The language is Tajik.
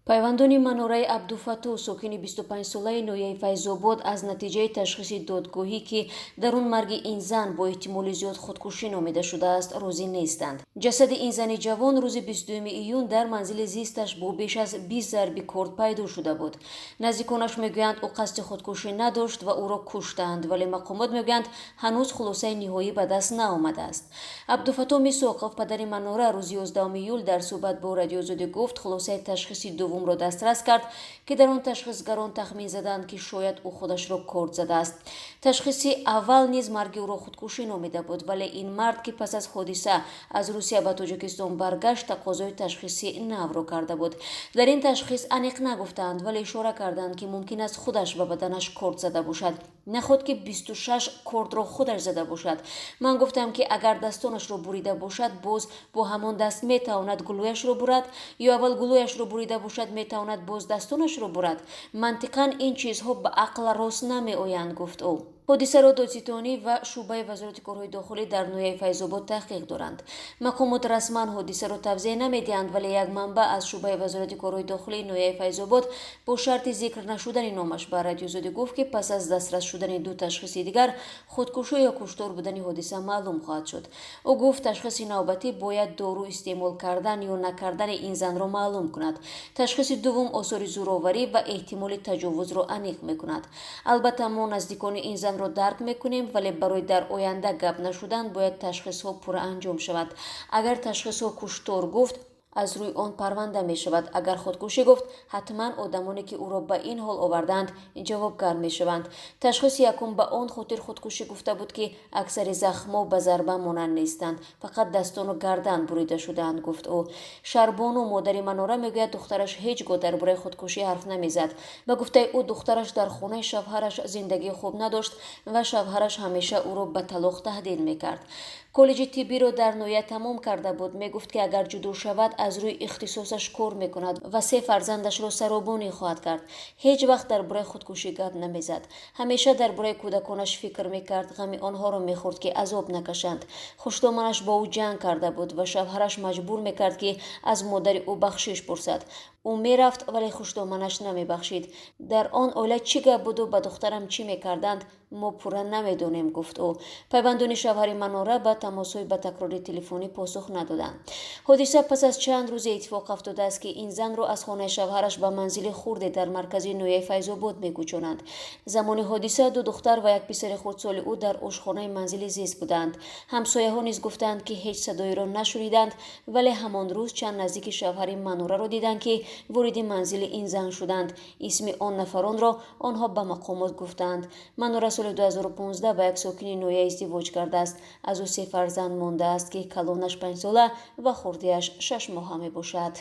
Пайвандони Манораи Абдуфаттоҳ, сокини 25-солаи ноҳияи Файзобод, аз натиҷаи ташхиси додгоҳӣ, ки дар он марги ин зан бо эҳтимоли зиёд худкушӣ номида шудааст, розӣ нестанд. Ҷасади ин зани ҷавон рӯзи 22 июн дар манзили зисташ бо беш аз 20 зарби корд пайдо шуда буд. Наздиконаш мегӯянд, ӯ қасди худкушӣ надошт ва ӯро куштанд, вале мақомот мегӯянд, ҳанӯз хулосаи ниҳоӣ ба даст наомадааст. Абдуфаттоҳ Мисоқов, падари Манора, рӯзи 11 июл дар суҳбат бо Радиоозодӣ гуфт, хулосаи ташхиси дуввумро дастрас кард, ки дар он ташхисгарон тахмин заданд, ки шояд ӯ худашро корд задааст. Ташхиси аввал низ марги ӯро худкушӣ номида буд, вале ин мард, ки пас аз ҳодиса аз Русия ба Тоҷикистон баргашт, тақозои ташхиси навро карда буд. Дар ин ташхис аниқ нагуфтаанд, вале ишора карданд, ки мумкин аст худаш ба баданаш корд зада бошад. Наход ки 26 кордро худаш зада бошад? Ман гуфтам, ки агар дастонашро бурида бошад, боз бо ҳамон даст метавонад гулӯяшро бурад, ё аввал гулӯяшро бурида бошад, метавонад боз дастонашро бурад. Мантиқан ин чизҳо ба ақл рост намеоянд, гуфт ӯ. Ҳодисаро додситонӣ ва шӯъбаи Вазорати корҳои дохилӣ дар ноҳияи Файзобод таҳқиқ доранд. Мақомот расман ҳодисаро тавзеҳ намедиҳанд, вале як манбаъ аз шӯъбаи Вазорати корҳои дохилии ноҳияи Файзобод бо шарти зикр нашудани номаш ба Радиозодӣ гуфт, ки пас аз дастрас шудани ду ташхиси дигар худкушӣ ё куштор будани ҳодиса маълум хоҳад шуд. Ӯ гуфт, ташхиси навбатӣ бояд дору истеъмол кардан ё накардани ин занро маълум кунад. Ташхиси дуввум осори зӯроварӣ ва эҳтимоли таҷовузро аниқ мекунад. Албатта, мо наздикони ин занро дарк мекунем, вале барои дар оянда гап нашудан бояд ташхисҳо пурра анҷом шавад. Агар ташхисҳо куштор гуфт, аз рӯи он парванда мешавад. Агар худкушӣ гуфт, ҳатман одамоне, ки ӯро ба ин ҳол овардаанд, ҷавобгар мешаванд. Ташхиси якум ба он хотир худкушӣ гуфта буд, ки аксари захмҳо ба зарба монанд нестанд, фақат дастону гардан бурида шудаанд, гуфт ӯ. Шарбону, модари Манора, мегӯяд, духтараш ҳеҷ гоҳ дар бораи худкушӣ ҳарф намезад. Ба гуфтаи ӯ, духтараш дар хонаи шавҳараш зиндагии хуб надошт ва шавҳараш ҳамеша ӯро ба талоқ таҳдид мекард. Коллеҷи тиббиро дар ноҳия тамом карда буд. Мегуфт, ки агар ҷудо шавад, аз рӯи ихтисосаш кор мекунад ва се фарзандашро саробонӣ хоҳад кард. Ҳеҷ вақт дар бораи худкушӣ гап намезад. Ҳамеша дар бораи кӯдаконаш фикр мекард, ғами онҳоро мехӯрд, ки азоб накашанд. Хушдоманаш бо ӯ ҷанг карда буд ва шавҳараш маҷбур мекард, ки аз модари ӯ бахшиш пурсад. Ӯ мерафт, вале хушдоманаш намебахшид. Дар он оила чӣ гап буду ба духтарам чӣ мекарданд, мо пурра намедонем, гуфт ӯ. Пайвандони шавҳари Манора ба тамосҳои ба такрори телефонӣ посух надоданд. Ҳодиса пас аз чанд рӯзе иттифоқ афтодааст, ки ин занро аз хонаи шавҳараш ба манзили хурде дар маркази ноҳияи Файзобод мекӯчонанд. Замони ҳодиса ду духтар ва як писари хурдсоли ӯ дар ошхонаи манзили зист буданд. Ҳамсояҳо низ гуфтанд, ки ҳеҷ садоеро нашуниданд, вале ҳамон рӯз чанд наздики шавҳари Манораро диданд, ки вориди манзили ин зан шуданд. Исми он нафаронро онҳо ба мақомот гуфтанд. Манора соли 2015 ба як сокини ноҳия издивоҷ кардааст. Аз ӯ се фарзанд мондааст, ки калонаш 5-сола ва хурдиаш 6-моҳа мебошад.